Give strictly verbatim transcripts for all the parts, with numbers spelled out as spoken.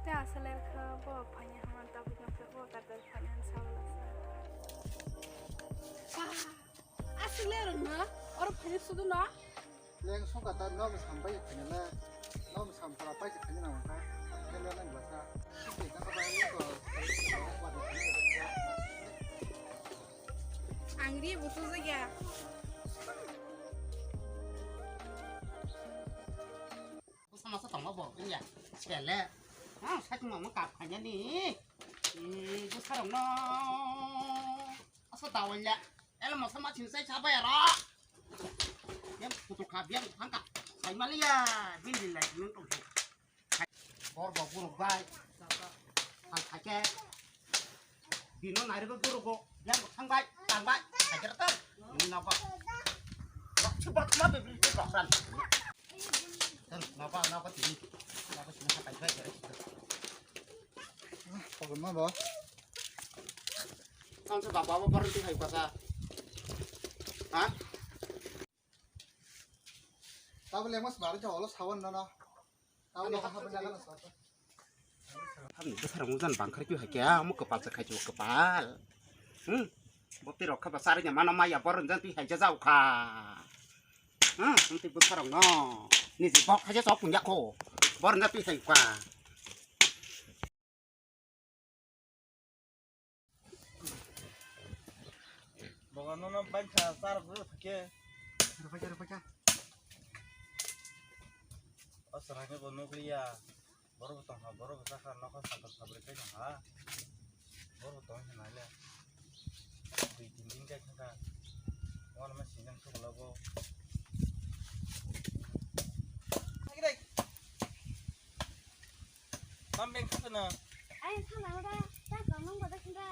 Aswk ler kha bo phaini haman tabuk no khe bo katal phaini han sabla sa. Aswk ler no oro phaini sudu no. Leng sungka ta no sam pai phaini le. No sam pala pai phaini na ka. Kele nang basa. Kele nang basa. Ang ri butu jaga. Busa masa tongma bo kanya. Sekele. Ha, sa tongma mo kap khanya ni. Eh, busa rong no. Asa dawanya. Ela masa ma chin sai sa ba ya ro. Yang kutu kap yang thangka. Sai maliya. Bin bin lai nung tong. Bor bo guruk bai. Hal thake. Bino nari bo guruk go. Yang thang bai, tang bai. Thake to. Ini napa? Wah, cepat mati beri tu bahkan. Kan napa napa tini. Napa sini hakai bai. Pokok ma bo. Kan sebab apa berhenti hai kata? Hah? Tabole mas baru jauh lo sawan nana. Tabole apa jalan sawan? Habni bwsarok mujan bangkhar khe hai khe amo kwpal se khai khe kwpal. Hmm. Bo twi rok kha ba sari nya mano maya bor jan twi hai ja jau kha. Hmm, twi bwsarok no. Niji bok hai ja sok punya kho. Bor jan twi hai kha. Boga nono baikha charok rw thake. Rw phaikha, rw phaikha. O chwraini bo nukliya. Borok bo tongkha, borok bo chakha, nokha sakha, sabri khai tongkha. Borok bo tong hinai le. Dui tin din kai thangkha. Wano ma sinjang thukla bo. Tam beng khe na. Ai sana ora ta kamang bada khinda.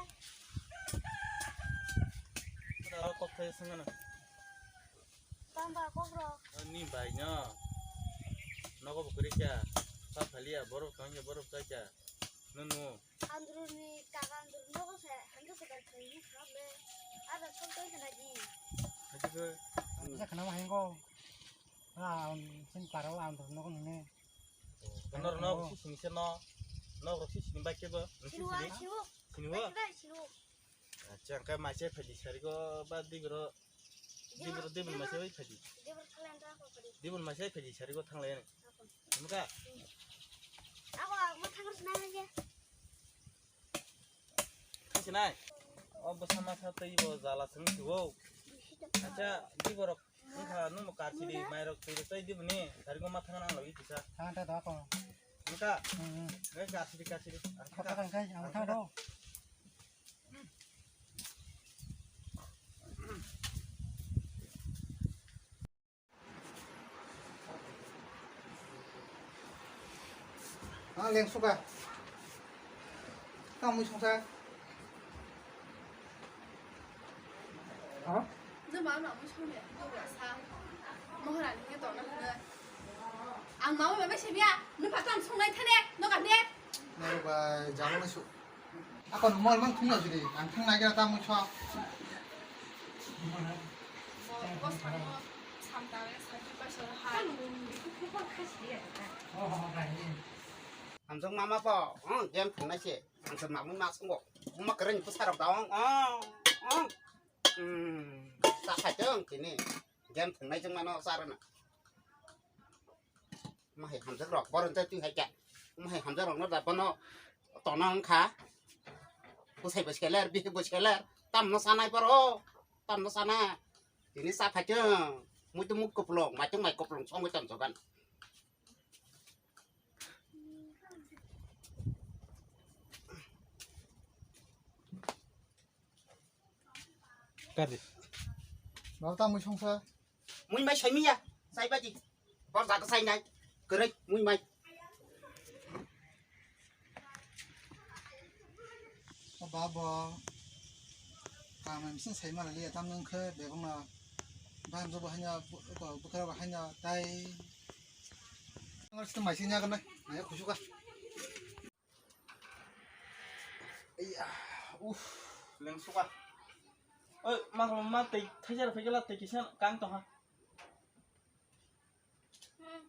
Aro kok thai sanga na. Tamba kok ro. Ni bai no. Nogo bukuri kya. Pa phalia borok tong ya borok kai kya. Nunu. Andru ni kaka andru nogo se handa se kar khai ni kham le. Ada sok kai kana ji. Haji ko. Sa kana ma hengo. Ah, sin paro andru nogo nune. Norok no sisini se no, norok sisini bai kebo. Siniwa, siniwa. Siniwa. Bai kebo, siniwa. Acha, angkai maisai phaidi sarigo ba dibro, dibro, dibro maisai bai phaidi. Dibro thalen ta ko phaidi. Dibro maisai phaidi sarigo thanglai ani. Ako. Amka? Ako, ako thangro sinai lagi. Sinai? O bwsa masa tei bo jala sung si o. Acha, di borok wngkha nung bo kar sidi, mairok twi rok tei di bini, sari go ma thang nang logi kisa. Thang ta da ko. Wngkha? Hmm, hmm. Ngai kar sidi, kar sidi. Ang thang, thang, thang, ang thang do. Ah, leng suka. Tamo songsa. Ha? No ma ma mo song ya, no ba sa. Mo hara ni to na na. Ang ma ma ba se bia, no pa tam song nai thane, no ka ne. No ba, jabo na su. Ako no mol mang thung ya judi, ang thung nai kena ta mui chwa. Hamjak mama po, oh, game thung nai se, hamjak mama ma sungo, ma keren tu sarap daong, oh, oh, hmm, ta khai tong kini, game thung nai jeng mano sarana. Mahai hamjak rok, boron jai twi hai kya. Mahai hamjak rok no da bono tona wngkha. Bwsai bo seler, bihik bo seler. Tam no sanai boro, tam no sana. Tini sa phai tong. Mui to muk koplong, mai tong mai koplong, songwi tong jogan. Kari. Babo ta mui songsa. Mui mai sai miya, sai baji. Bor jaga sai nai. Kwrwi mui mai. O babo. Kamai mising sai mana liya tam nung khe begong na. Baham jobo hanya, bukara bo hanya tai. Ngar situ mai sing nyaga nai. Nai khusuka. Iya, uff, leng suka. Oi, ma ma tei thajar phai gela tei kisa kang tong ha. Hmm.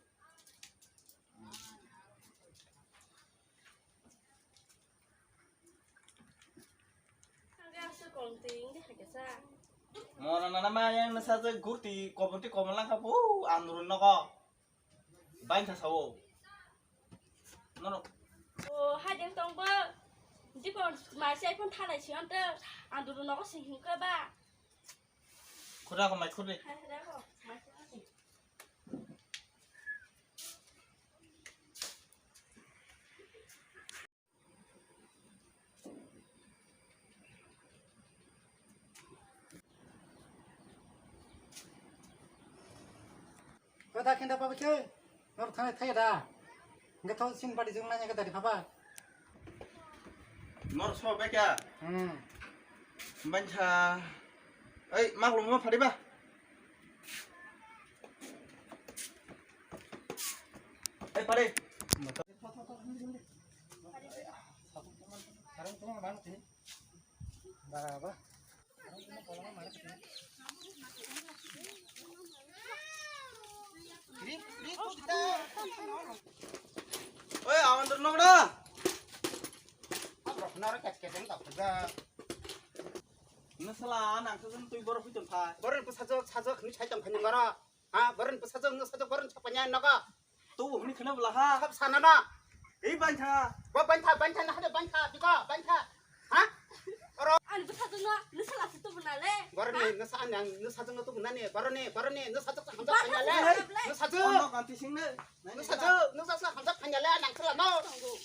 Twi wngdi hai kisa. Mora nana ma yang nasa je gurti kobonti kobon langkha bu andurun nogo. Bain kha sao. Nono. O, hai deng tong bo. Dikon mai sai phon thalai si ante andurun nogo sing hingkha ba. Khura ko mai khurni. Hai, hai ko mai khurni. Kota kenda pa bikhe, nor thane thaya da. Nge thon sing badi jung nanya kata di papa. Nor so beka. Hmm. Bancha. Ei, mak lum ma phari ba. Ei, phari. Oi, awan dur nokda. Nara kat kat yang tak pegang. Nasala anak tu tui borok hujan phai. Borok tu sajak sajak ni sai tong phai nang ora. Ha, boron bwsajwk, nwsajwk, boron sapanya nogo. Tubu hwnwi khwna bwla ha. Sab sana no. Ei bantha. Bo bantha, bantha na hade bantha, biko bantha. Ha? Oro. Ani bwsajwk no, nwsala se tubu na le. Boroni nwsa ani ang nwsajwk no tubu nani, boroni, boroni nwsajwk sa hamjak phanya le. Nwsajwk. Ono kanti sing ne. Nwsajwk, nwsajwk sa hamjak phanya le, nang sala no.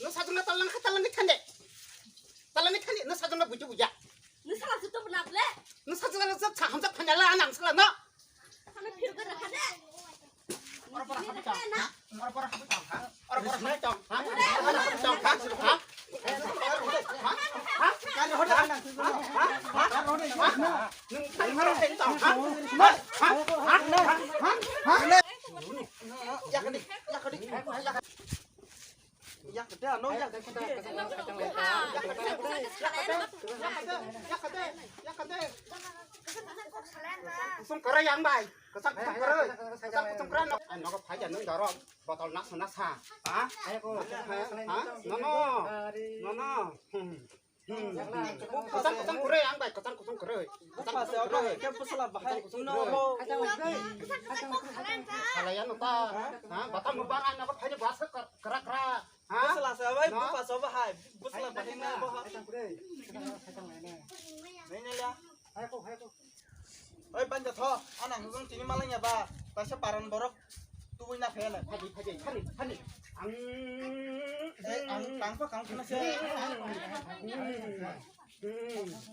Nwsajwk no talang kha, talang ni thande. Talang ni thande, nwsajwk no buju buja. Nwsala se tubu na le. Nwsajwk sa hamjak phanya le, nang sala no. Yak de, ano yak de. Kusung kwrwi yang bai. Kwchang kusung kwrwi. Kwchang kusung kwrwi. Nogo phai ja nung doro. Botol nak sana sa. Ha? Ha? Nono. Nono. Hmm. Hmm. Kwchang kwchang kwrwi yang bai. Kwchang kusung kwrwi. Kwchang kusung kwrwi. Kya pusala bahai. Kwchang kusung kwrwi. Salaya no ta. Ha? Batam mo bar ang nogo phai ja bas kra kra. Ha? Bwsla se bai, no? Bupha se bahai, bwsla bahai na bahai. Nai nai ya. Oi, banja tho, ana hujung tini malanya ba, taisa paran borok tubui na phela. Phadi, phadi, phadi, phadi. Ang. Eh, ang tangpa kang khna se.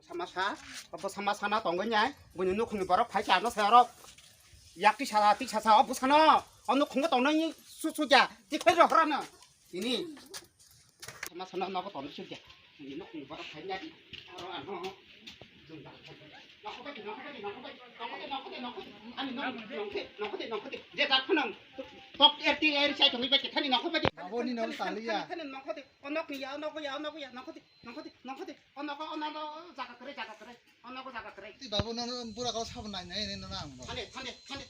Samasa, apa samasa na tonggo nyai? Buni nukhungni borok phai kya no se oro. Yak ti sala, ti sasa, obo sano. Ono khungo tongnai su su kya? Ti khai ro hora na. Ini. Sama sana nogo toni sugya. Ini nok ni borok khai nyadi. Aro ano. Nongkho bai, nongkho bai, nongkho bai, nongkho bai, nongkho bai, nongkho bai. Ani nong, nongkhe, nongkho bai, nongkho bai. Je jak phunang. Tok er ti er sai thangwi bai thani nongkho bai. Abo ni nong taliya. Thani nongkho bai. Onok ni ya, onok ya, onok ya, nongkho bai, nongkho bai, nongkho bai. Onok, onok, jaga kre, jaga kre. Onok jaga kre. Ti babu nono bura kau sab nai nai ni nono ang bo. Thani, thani, thani.